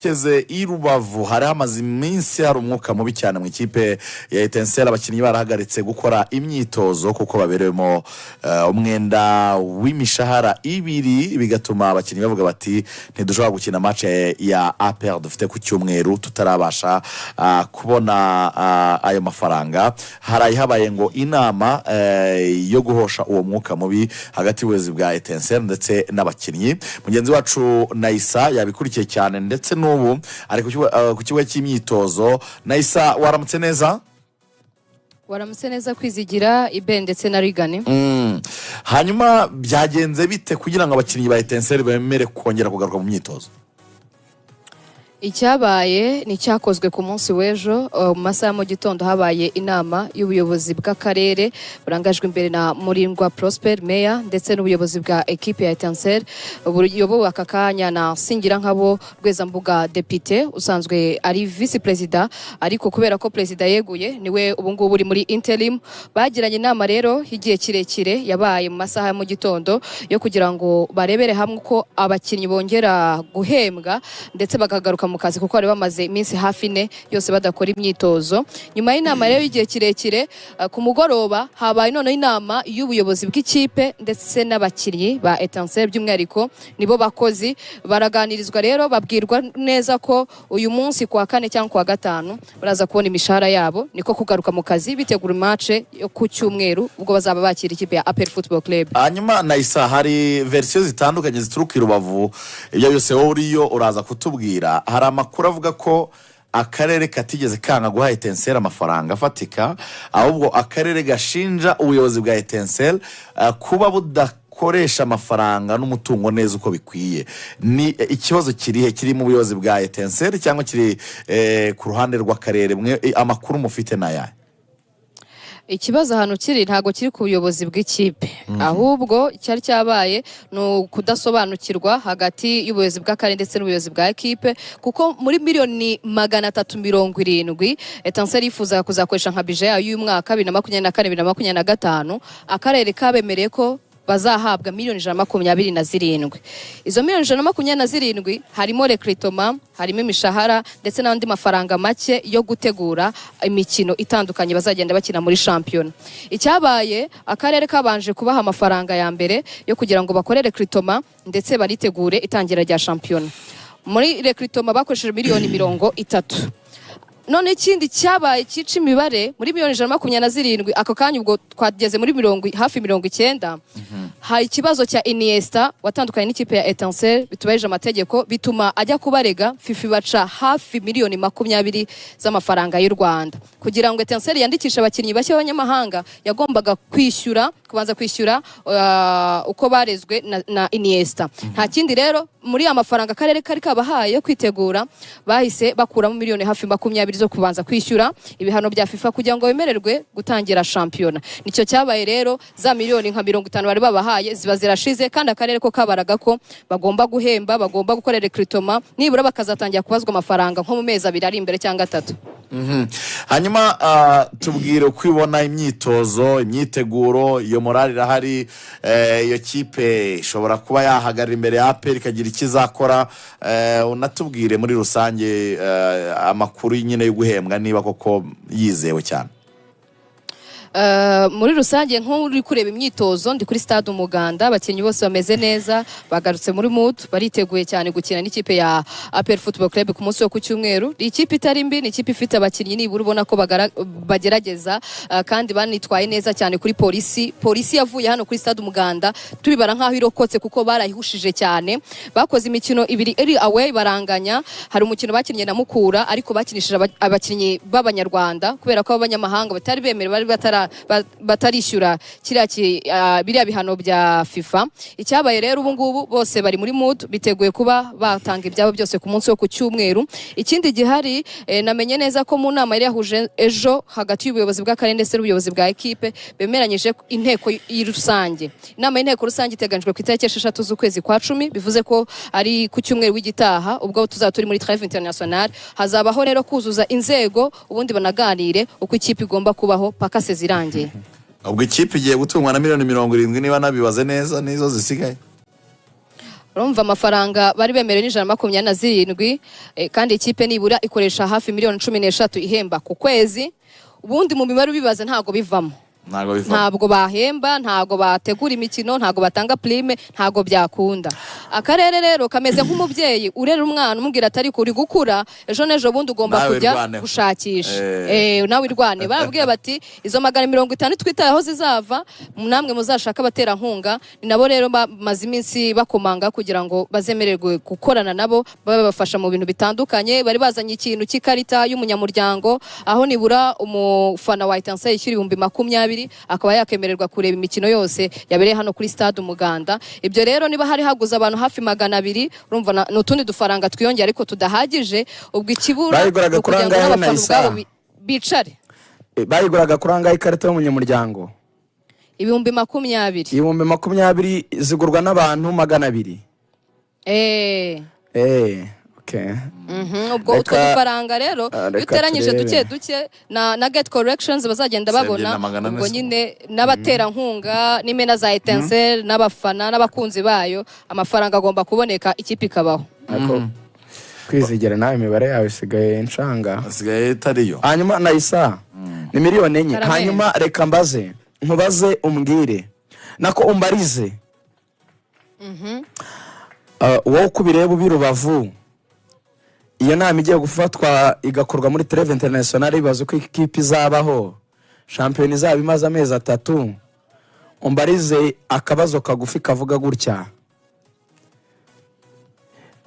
Twerekeze i Rubavu. Hari hamaze iminsi hari umwuka mubi cyane mu ikipe ya Etincelles, abakinnyi barahagaritse gukora imyitozo kuko baberewemo umwenda w'imishahara ibiri, bigatuma abakinnyi bavuga bati: "Ntidushobora gukina match ya APR dufite ku cyumweru tutarabasha kubona ayo mafaranga." Haraye habaye ngo inama yo guhosha uwo mwuka mubi hagati y'ubuyobozi bwa Etincelles ndetse n'abakinnyi. Mugenzi wacu Nayisa yabikurikiye cyane, ndetse n'ubu ari ku kibuga cy'imyitozo. Nayisa, waramutse neza? Waramutse neza, Kwizigira Ibe ndetse na Rigani. Hanyuma byagenze bite kugira ngo abakinnyi ba Etincelles bemere kongera kugaruka mu myitozo? Icyabaye ni icyakozwe ku munsi w'ejo mu masaha ya mu gitondo. Habaye inama y'ubuyobozi bw'akarere burangajwe imbere na Murindwa Prosper Meya, ndetse n'ubuyobozi bwa ekipe ya Etincelles buyobowe aka kanya na Singirankabo Rwezambuga depite, usanzwe ari visi perezida, ariko kubera ko perezida yeguye niwe ubu ngubu uri muri interim. Bagiranye inama rero y'igihe kirekire yabaye mu masaha ya mu gitondo yo kugira ngo barebere hamwe uko abakinnyi bongera guhembwa ndetse bakagaruka mu kazi, kuko bari bamaze iminsi hafi 4 yose badakora imyitozo. Nyuma y'inama rero y'igihe kirekire, ku mugoroba habaye noneho inama y'ubuyobozi bw'ikipe ndetse n'abakinnyi ba Etincelles, by'umwihariko nibo bakozi. Baraganirizwa rero, babwirwa neza ko uyu munsi kuwa kane cyangwa kuwa gatanu baraza kubona imishahara yabo, niko kugaruka mu kazi bitegura match yo ku cyumweru ubwo bazaba bakira ikipe ya APR Football Club. Hanyuma Nayisa, hari version zitandukanye zituruka i Rubavu. Ibyo byose wowe uriyo uraza kutubwira. Hari amakuru avuga ko akarere katigeze kanga guha Etincelles amafaranga afatika, ahubwo akarere gashinja ubuyobozi bwa Etincelles kuba budakoresha amafaranga n'umutungo neza uko bikwiye. Ni ikibazo kirihe? Kiri mu buyobozi bwa Etincelles cyangwa kiri ku ruhande rw'akarere? Mwe amakuru mufite ni ayahe? Ikibazo ahantu kiri ntabwo kiri ku buyobozi bw'ikipe, ahubwo icyari cyabaye ni ukudasobanukirwa hagati y'ubuyobozi bw'akarere ndetse n'ubuyobozi bwa ekipe, kuko muri miliyoni 370 Etincelles yifuzaga kuzakoresha nka budget yayo y'umwaka 2024 2025, akarere kabemereye ko bazahabwa miliyoni 127. Izo miliyoni 127 harimo recrutement, harimo imishahara ndetse n'andi mafaranga make yo gutegura imikino itandukanye bazagenda bakina muri shampiyona. Icyabaye, akarere kabanje kubaha amafaranga ya mbere yo kugira ngo bakore recrutement ndetse baritegure itangira rya shampiyona. Muri recrutement bakoresheje miliyoni 30. None ikindi cyabaye cyica imibare muri miliyoni 127, ako kanya ubwo twageze muri mirongo hafi 90, hari ikibazo cya Iniesta watandukanye n'ikipe ya Etincelles bitubahirije amategeko, bituma ajya kubarega FIFA, baca hafi miliyoni 20 z'amafaranga y'u Rwanda. Kugira ngo Etincelles yandikishe abakinnyi bashya b'abanyamahanga, yagombaga kwishyura, kubanza kwishyura uko barezwe na Iniesta. Nta kindi rero, muri ya mafaranga akarere kari kabahaye yo kwitegura, bahise bakuramo miliyoni hafi 20 zo kubanza kwishyura ibihano bya FIFA kugira ngo bemererwe gutangira shampiyona. Nicyo cyabaye rero, za miliyoni nka 50 bari babahaye ziba zirashize, kandi akarere ko kabaraga ko bagomba guhemba, bagomba gukora recrutement, nibura bakazatangira kubazwa amafaranga nko mu mezi 2 ari imbere cyangwa 3. Hanyuma tubwire uko ubona imyitozo, imyiteguro, iyo morale irahari? Iyo kipe ishobora kuba yahagarara imbere ya APR ikagira icyo izakora? Unatubwire muri rusange amakuru nyine yo guhembwa, niba koko yizewe cyane. Muri rusange, nk'uri kureba imyitozo, ndi kuri stade Umuganda, abakinnyi bose bameze neza, bagarutse muri mood, bariteguye cyane gukina n'ikipe ya APR Football Club ku munsi wo ku cyumweru. Ni ikipe itari mbi, ni ikipe ifite abakinnyi nibura ubona ko bagerageza, kandi banitwaye neza cyane kuri Polisi. Polisi yavuye hano kuri stade Umuganda tubibara nk'aho irokotse, kuko barayihushije cyane. Bakoze imikino ibiri iri away baranganya. Hari umukino bakinnye na Mukura, ariko bakinishije abakinnyi b'Abanyarwanda kubera ko abanyamahanga batari bemerewe, bari batarishyura biriya bihano bya FIFA. Icyabaye rero, ubu ngubu bose bari muri mood, biteguye kuba batanga ibyabo byose ku munsi wo ku cyumweru. Ikindi gihari, namenye neza ko mu nama yari yahuje ejo hagati y'ubuyobozi bw'akarere ndetse n'ubuyobozi bwa ekipe, bemeranyije inteko rusange. Inama y'inteko rusange iteganyijwe ku itariki 6 z'ukwezi kwa 10, bivuze ko ari ku cyumweru w'igitaha, ubwo tuzaba turi muri trêve internationale. Hazabaho rero kuzuza inzego, ubundi banaganire uko ikipe igomba kubaho paka saison irangiye. Ubwo ikipe igiye gutungwa na miliyoni 70, niba nabibaze neza, nizo zisigaye. Urumva amafaranga bari bemerewe ni 127, kandi ikipe nibura ikoresha hafi miliyoni 13 ihemba ku kwezi. Ubundi mu mibare ubibaze ntabwo bivamo. Ntabwo bivamo. Ntabwo bahemba, ntabwo bategura imikino, ntabwo batanga prime, ntabwo byakunda. Akarere rero kameze nk'umubyeyi urera umwana, umubwira ati: "Ariko uri gukura, ejo n'ejo bundi ugomba Nawe kujya irwaneho." gushakisha. Nawe irwane. Barabwiye bati: "Izo 500 twitaye aho zizava, namwe muzashaka abaterankunga." Ni nabo rero bamaze iminsi bakomanga kugira ngo bazemererwe gukorana nabo, babe babafasha mu bintu bitandukanye. Bari bazanye ikintu cy'ikarita y'umunyamuryango, aho nibura umufana wa Etincelle yishyura 20,000 akaba yakemererwa kureba imikino yose yabereye hano kuri stade Umuganda. Ibyo rero, niba hari haguze abantu hafi 200, urumva ni utundi dufaranga twiyongera ariko tudahagije. Ubwo ikibura Bayiguraga ni ukugira ngo kuri angahe, n'abafana Naisa? ubwabo bicare. Bayiguraga kuri angahe ikarita y'umunyamuryango? 20,000. 20,000 zigurwa n'abantu 200? Eh. Okay. Ubwo utwo dufaranga rero, Ah, iyo reka uteranyije turebe. duke duke na gate collections bazagenda Sebyeri babona, na 400 ubwo se. nyine n'abaterankunga n'imena za Etincelle n'abafana n'abakunzi bayo, amafaranga agomba kuboneka, ikipe ikabaho. Ariko kwizigera, nawe imibare yawe isigaye nshanga. Asigaye itariyo. Hanyuma Nayisa, ni miliyoni 4. Karame. Hanyuma reka mbaze, nkubaze, umbwire, nako umbarize. Wowe uko ubireba ubi Rubavu, iyo nama igiye gufatwa igakorwa muri trêve internationale, bibaza uko ikipe izabaho, shampiyona izaba imaze amezi 3, umbarize akabazo kagufi kavuga gutya: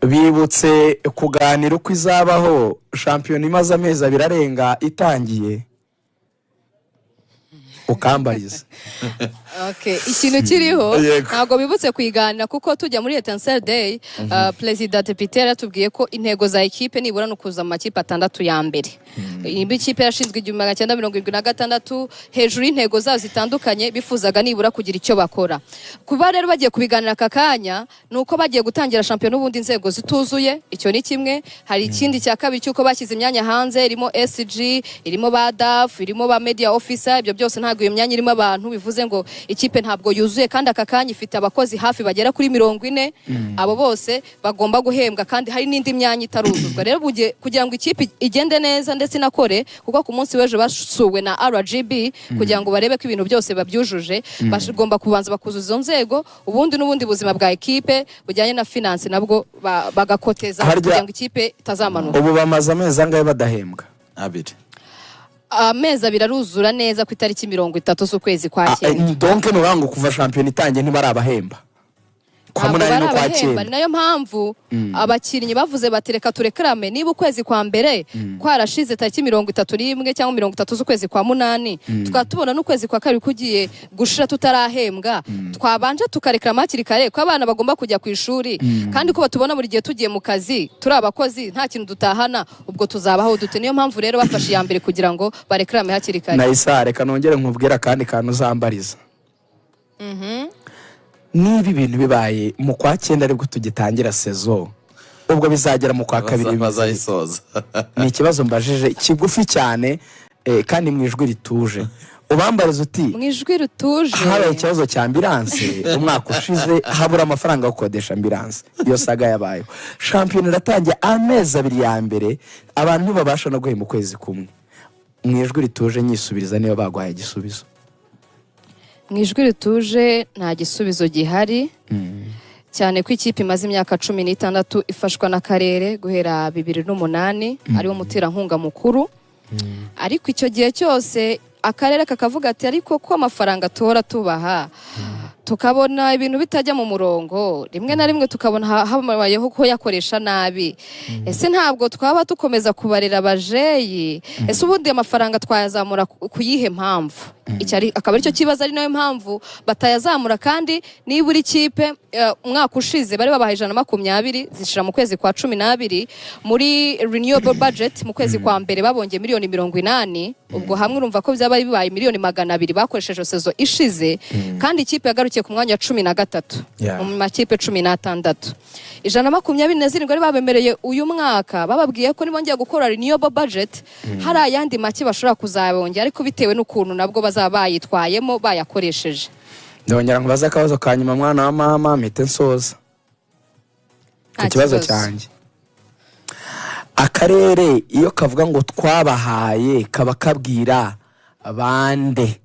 bibutse kuganira uko izabaho shampiyona imaze amezi 2 arenga itangiye? Ukambariza. Okay. Ikintu kiriho, ntabwo bibutse kuyiganira, kuko tujya muri Etincelle Day, Perezida Depite yaratubwiye ko intego za ekipe nibura ni ukuza mu makipe atandatu ya mbere. Iyi ikipe yashinzwe 1976, hejuru y'intego zazo zitandukanye bifuzaga nibura kugira icyo bakora. Kuba rero bagiye kubiganira aka kanya, ni uko bagiye gutangira shampiyona ubundi inzego zituzuye. Icyo ni kimwe. Hari ikindi cya kabiri cy'uko bashyize imyanya hanze, irimo SG, irimo ba DAF, irimo ba media officer. Ibyo byose ntabwo iyo myanya irimo abantu, bivuze ngo ikipe ntabwo yuzuye, kandi aka kanya ifite abakozi hafi bagera kuri 40. Abo bose bagomba guhembwa, kandi hari n'indi myanya itaruzuzwa. Rero kugira ngo ikipe igende neza ndetse inakore, kuko ku munsi w'ejo basuwe na RGB kugira ngo barebe ko ibintu byose babyujuje, bagomba kubanza bakuzuza izo nzego, ubundi n'ubundi buzima bwa ekipe bujyanye na finance nabwo bagakoteza kugira ngo ikipe itazamanuka. Ubu bamaze amezi angahe badahembwa? 2. Amezi 2 aruzura neza ku itariki 30 z'ukwezi kwa 9. Donc ni ukuvuga ngo kuva shampiyona itangiye ntibarabahemba, kwa Ntabwo munani no kwa barabahemba. cyenda. Ni nayo mpamvu abakinnyi bavuze bati: "Reka turekarame. Niba ukwezi kwa mbere kwarashize tariki 31 cyangwa 30 z'ukwezi kwa munani, tukaba tubona n'ukwezi kwa kabiri kugiye gushira tutarahembwa, twabanje tukarekarama hakiri kare, ko abana bagomba kujya ku ishuri, kandi ko batubona buri gihe tugiye mu kazi, turi abakozi, nta kintu dutahana, ubwo tuzabaho dute?" Niyo mpamvu rero bafashe iya mbere kugira ngo barekarame hakiri kare. Nayisa, reka nongere nkubwire akandi kantu uzambariza. Niba ibintu bibaye mu kwa cyenda aribwo tugitangira saison, ubwo bizagera mu kwa kabiri bimeze bite? Bazayisoza. Ni ikibazo mbajije kigufi cyane, kandi mu ijwi rituje ubambariza uti: Mu ijwi rituje. Habaye ikibazo cya ambulance umwaka ushize, habura amafaranga yo gukodesha ambulance. Iyo saga yabayeho, shampiyona iratangiye, amezi 2 ya mbere abantu ntibabasha no guhemba ukwezi kumwe. Mu ijwi rituje nyisubiriza niba baguhaye igisubizo. Mu ijwi rituje, nta gisubizo gihari, cyane ko ikipe imaze imyaka 16 ifashwa n'akarere guhera 2008, ariwo muterankunga mukuru. Ariko icyo gihe cyose akarere kakavuga ati: "Ariko ko amafaranga tuhora tubaha, tukabona ibintu bitajya mu murongo, rimwe na rimwe tukabona habayeho kuyakoresha nabi, ese ntabwo twaba dukomeza kubarera abajeyi? Ese ubundi amafaranga twayazamura ku yihe mpamvu?" Icyo akaba aricyo kibazo, ari nayo mpamvu batayazamura. Kandi nibura ikipe, umwaka ushize bari babaha 120, zishira mu kwezi kwa 12. Muri renewable budget mu kwezi kwa mbere babongeye miliyoni 80. Ubwo hamwe urumva ko byaba bibaye miliyoni 200 bakoresheje saison ishize, kandi ikipe yagarukiye ku mwanya wa 13 mu makipe 16. 127 bari babemereye uyu mwaka, bababwiye ko nibongera gukora renewable budget hari ayandi make bashobora kuzabongera, ariko bitewe n'ukuntu nabwo bazaba bayitwayemo, bayakoresheje. Ndongera nkubaze akabazo ka nyuma, mwana wa mama, mpite nsoza. Ku Nta kibazo kibazo. cyanjye, akarere iyo kavuga ngo twabahaye, kaba kabwira bande?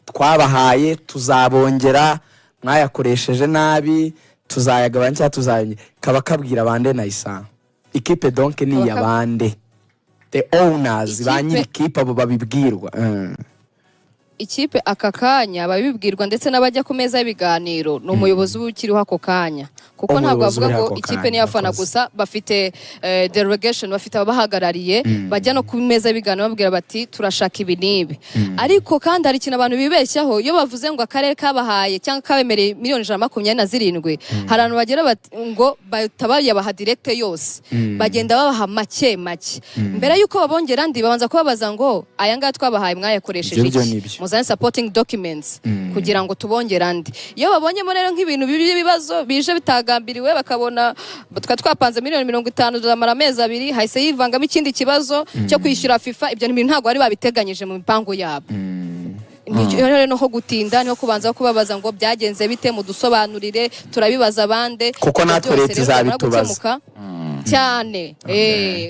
Twabahaye, tuzabongera, mwayakoresheje nabi, tuzayagabanya cyangwa tuzayongera, kaba kabwira bande? Nayisa ikipe donc ni iya bande? The owners, ba nyiri ikipe, abo babibwirwa. Ikipe aka kanya babibwirwa ndetse n'abajya ku meza y'ibiganiro ni umuyobozi uba ukiriho ako kanya, kuko ntabwo Umuyobozi bavuga uriho ngo ako ikipe kanya, ni iy'abafana urakoze. gusa. Bafite delegation, bafite ababahagarariye bajya no ku meza y'ibiganiro babwira bati: "Turashaka ibi n'ibi." Ariko kandi hari ikintu abantu bibeshyaho iyo bavuze ngo akarere kabahaye cyangwa kabemereye miliyoni 127. Hari abantu bagera bati ngo bahita bayabaha direct yose. Bagenda babaha make make. Mbere y'uko babongera andi, babanza kubabaza ngo: "Aya ngaya twabahaye mwayakoresheje Ibyo byo iki? ni byo. Muzane supporting documents kugira ngo tubongere andi." Iyo babonyemo rero nk'ibintu by'ibibazo bije bitagambiriwe, bakabona twa twapanze miliyoni 50 zamara amezi 2, hahise yivangamo ikindi kibazo cyo kwishyura FIFA, ibyo bintu ntabwo bari babiteganyije mu mipango yabo. Nicyo rero niho gutinda, niho kubanza kubabaza ngo: "Byagenze bite? Mudusobanurire, turabibaza bande?" Kuko Ibyo natwe byose leta rero byamara izabitubaza. gukemuka cyane.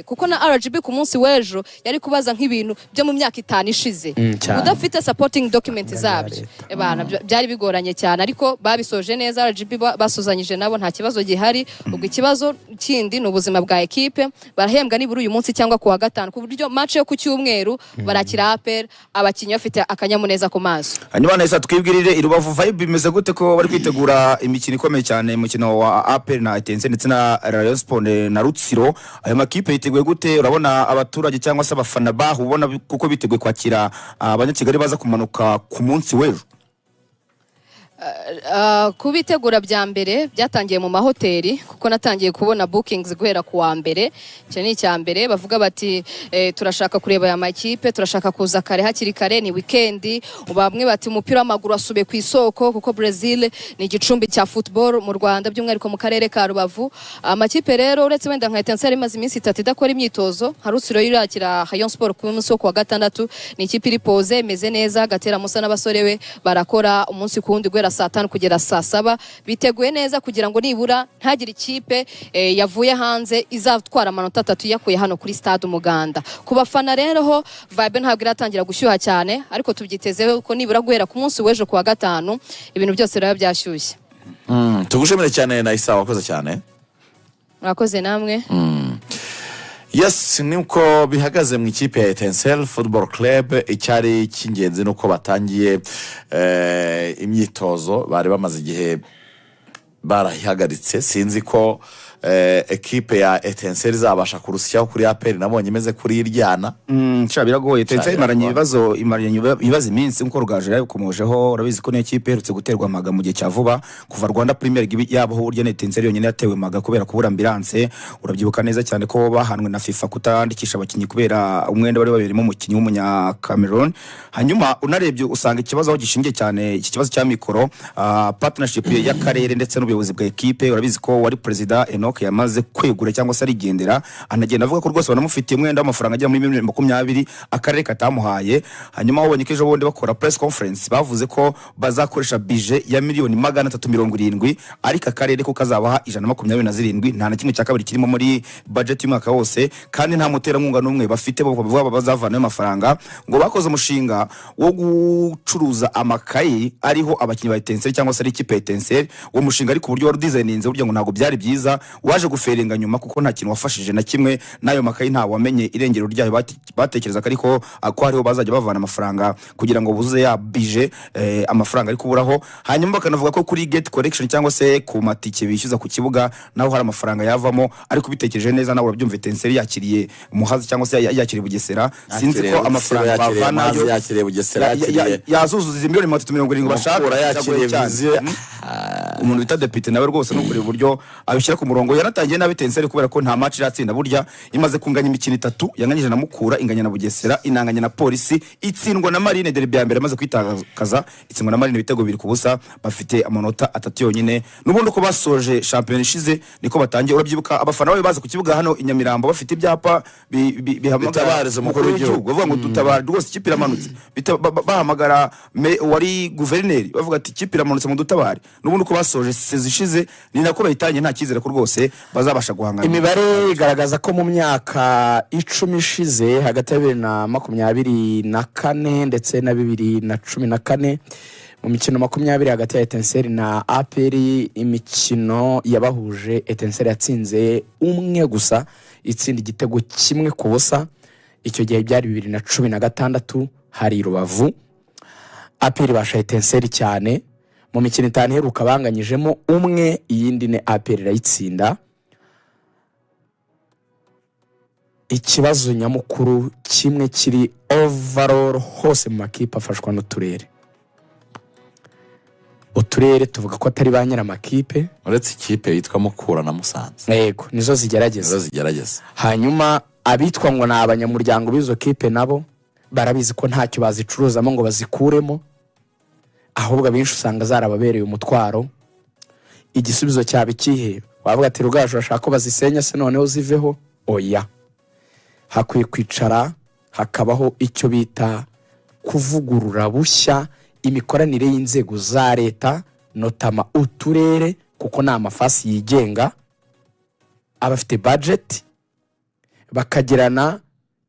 Kuko na RGB ku munsi w'ejo yari kubaza nk'ibintu byo mu myaka 5 ishize Cyane. udafite supporting document zabyo. Leta. Bana, byari bigoranye cyane, ariko babisoje neza. RGB basuzanyije nabo, nta kibazo gihari. Ubwo ikibazo kindi ni ubuzima bwa ekipe. Barahembwa nibura uyu munsi cyangwa ku wa gatanu, ku buryo match yo ku cyumweru barakira APR abakinnyi bafite akanyamuneza ku maso. Hanyuma nahise twibwirire i Rubavu, vibe imeze gute ko bari kwitegura imikino ikomeye cyane, umukino wa APR na Etincelle ndetse na Rayon Sport na Rutsiro? Ayo makipe yiteguye gute? Urabona abaturage cyangwa se abafana baho ubona kuko biteguye kwakira abanyakigali baza kumanuka ku munsi w'ejo? Kubitegura bya mbere byatangiye mu mahoteli, kuko natangiye kubona bookings guhera ku wa mbere. Icyo ni icya mbere. Bavuga bati: "Turashaka kureba aya makipe, turashaka kuza kare, hakiri kare, ni weekend." Bamwe bati: "Umupira w'amaguru wasubiye ku isoko," kuko Brazil ni igicumbi cya football mu Rwanda, by'umwihariko mu karere ka Rubavu. Amakipe rero, uretse wenda nka Etincelle imaze iminsi 3 idakora imyitozo, nka Rutsiro irakira Rayon Sport ku munsi wo ku wa gatandatu, ni ikipe iri posé, imeze neza. Gatera Musa n'abasore be barakora umunsi ku wundi guhera saa 5 kugera saa 7. Biteguye neza kugira ngo nibura ntagire ikipe yavuye hanze izatwara amanota 3 yakuye hano kuri stade Umuganda. Ku bafana rero ho vibe ntabwo iratangira gushyuha cyane, ariko tubyitezeho ko nibura guhera ku munsi w'ejo ku wa gatanu ibintu byose biraba byashyushye. Tugushimire cyane na Isa, wakoze cyane. Murakoze namwe. Yes, nuko bihagaze mu ikipe ya Etincelle Football Club. Icyari cy'ingenzi ni uko batangiye imyitozo bari bamaze igihe barayihagaritse. Sinzi ko ekipe ya Etincelle izabasha kurusyaho kuri APR, nabonye imeze kuri iryana. Sha biragoye. Etincelle imaranye biragoye. ibibazo, imaranye ibibazo iminsi nk'uko Rugaju yabikomojeho. Urabizi ko niyo kipe iherutse guterwa mpaga mu gihe cya vuba kuva Rwanda Premier League yabaho. Burya ni Etincelle yonyine yatewe mpaga kubera kubura ambulance. Urabyibuka neza cyane ko bahanwe na FIFA kutandikisha abakinnyi kubera umwenda bari babereyemo umukinnyi w'umunya Cameroon. Hanyuma unarebye usanga ikibazo aho gishingiye cyane, iki kibazo cya mikoro, partnership y'akarere ndetse n'ubuyobozi bwa ekipe. Urabizi ko wari perezida Enoch yamaze kwegura cyangwa se arigendera, anagenda avuga ko rwose banamufitiye umwenda w'amafaranga agera muri miliyoni 20 akarere katamuhaye. Hanyuma wabonye ko ejo bundi bakora press conference bavuze ko bazakoresha budget ya miliyoni 370, ariko akarere ko kazabaha 127. Nta na kimwe cya kabiri kirimo muri budget y'umwaka wose, kandi nta muterankunga n'umwe bafite bavuga bazavanayo amafaranga. Ngo bakoze umushinga wo gucuruza amakayi ariho abakinnyi ba Etincelle cyangwa se ari ikipe ya Etincelle. Uwo mushinga ariko uburyo wari udesigninze burya ngo ntabwo byari byiza, waje gufailinga nyuma kuko nta kintu wafashije na kimwe. N'ayo makayi nta wamenye irengero ryayo. Batekerezaga ariko ko hariho bazajya bavana amafaranga kugira ngo buzuze ya budget, amafaranga ari kuburaho. Hanyuma bakanavuga ko kuri gate collection cyangwa se ku matike bishyuza ku kibuga naho hari amafaranga yavamo. Ariko ubitekereje neza nawe urabyumva, Etincelle yakiriye Muhazi cyangwa se yakiriye Bugesera, sinzi Yakiriye ko Rutsiro, amafaranga yakiriye bavanayo Muhazi, yakiriye Bugesera, yakiriye yazuzuza izi miliyoni 370 bashaka. Mukura, yakiriye Biragoye cyane. Vision. Umuntu bita depite nawe rwose ni ukureba uburyo abishyira ku murongo. ngo yanatangiye nabi Etincelles, kubera ko nta match iratsinda. Burya imaze kunganya imikino itatu: yanganyije na Mukura, inganya na Bugesera, inanganya na Polisi, itsindwa na Marine. Derby ya mbere amaze kwitakaza, itsindwa na Marine ibitego 2-0. Bafite amanota 3 yonyine. N'ubundi uko basoje shampiyona ishize niko batangiye. Urabyibuka, abafana bayo baza ku kibuga hano i Nyamirambo bafite ibyapa bihamagara Bitabariza umukuru w'igihugu. Bavuga ngo "Dutabare rwose, ikipe iramanutse." Bahamagara wari guverineri, bavuga ati "Ikipe iramanutse, mu dutabare." N'ubundi uko basoje saison ishize ni nako bayitangiye. Nta cyizere ko rwose bazabasha guhangana. Imibare igaragaza ko mu myaka 10 ishize, hagati ya 2024 ndetse na 2014, mu mikino 20 hagati ya Etincelles na APR, imikino yabahuje, Etincelles yatsinze umwe gusa, itsinda igitego 1-0. Icyo gihe byari 2016, hari i Rubavu. APR basha Etincelles cyane. Mu mikino 5 iheruka banganyijemo umwe, iyindi ni APR irayitsinda. Ikibazo nyamukuru kimwe kiri overall hose mu makipe afashwa n'uturere, uturere tuvuga ko atari ba nyir'amakipe. Uretse ikipe yitwa Mukura na Musanze. Yego, nizo zigerageza. Nizo zigerageza. Hanyuma abitwa ngo ni abanyamuryango b'izo kipe nabo barabizi ko ntacyo bazicuruzamo ngo bazikuremo, ahubwo abenshi usanga zarababereye umutwaro. Igisubizo cyaba ikihe? Wavuga ati "Rugaju, urashaka ko bazisenya se noneho ziveho?" Oya, hakwiye kwicara hakabaho icyo bita kuvugurura bushya imikoranire y'inzego za leta, notamment uturere, kuko ni amafasi yigenga aba afite budget, bakagirana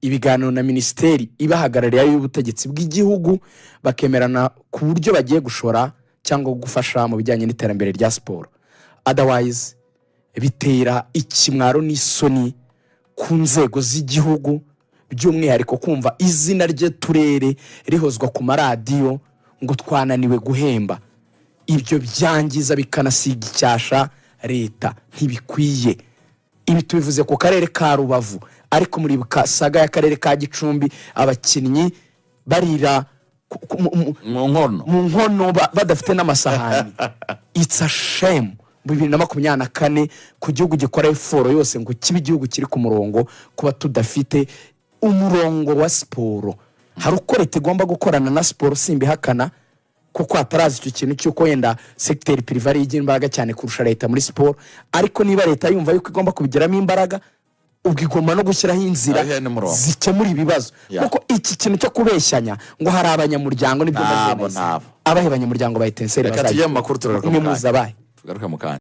ibiganiro na minisiteri ibahagarariye y'ubutegetsi bw'igihugu, bakemerana ku buryo bagiye gushora cyangwa gufasha mu bijyanye n'iterambere rya siporo. Otherwise bitera ikimwaro n'isoni ku nzego z'igihugu, by'umwihariko kumva izina ry'uturere rihozwa ku maradiyo ngo twananiwe guhemba. Ibyo byangiza bikanasiga icyasha leta, ntibikwiye. Ibi tubivuze ku karere ka Rubavu, ariko muri saga y'akarere ka Gicumbi, abakinnyi barira mu nkono. Mu nkono, badafite n'amasahani. It's a shame mu 2024, ku gihugu gikora effort yose ngo kibe igihugu kiri ku murongo, kuba tudafite umurongo wa siporo. Hari uko leta igomba gukorana na siporo, simbihakana, kuko hataraza icyo kintu cy'uko wenda secteur privé ariyo igira imbaraga cyane kurusha leta muri siporo. Ariko niba leta yumva yuko igomba kubigiramo imbaraga, ubwo igomba no gushyiraho inzira Ariho n'umurongo. zikemura ibibazo, kuko iki kintu cyo kubeshyanya ngo hari abanyamuryango nibyo Ntabo, mbaze neza. ntabo. Abahe banyamuryango ba Etincelles? Reka tujye mu makuru, turagaruka Umwe mu muzi kanya. abahe? Tugaruke mu kanya.